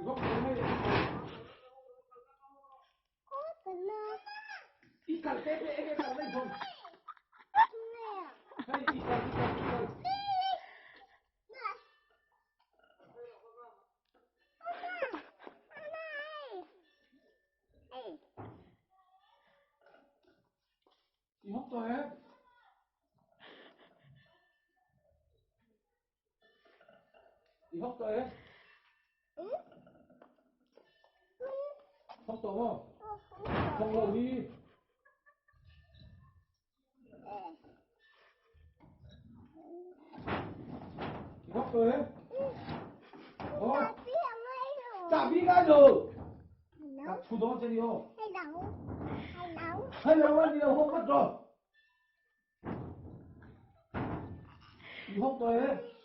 I kal te te enge kal mai thon. Hei i kal i kal i kal. I hawk tawh em? I hawk tawh em? Hawk tawh maw? Hawk lo hi. I hawk tawh em? Hawk. Chahbi ngai lo. Ka thu dawn che ni aw. Hello a ni lo hawk vat rawh. I hawk tawh em?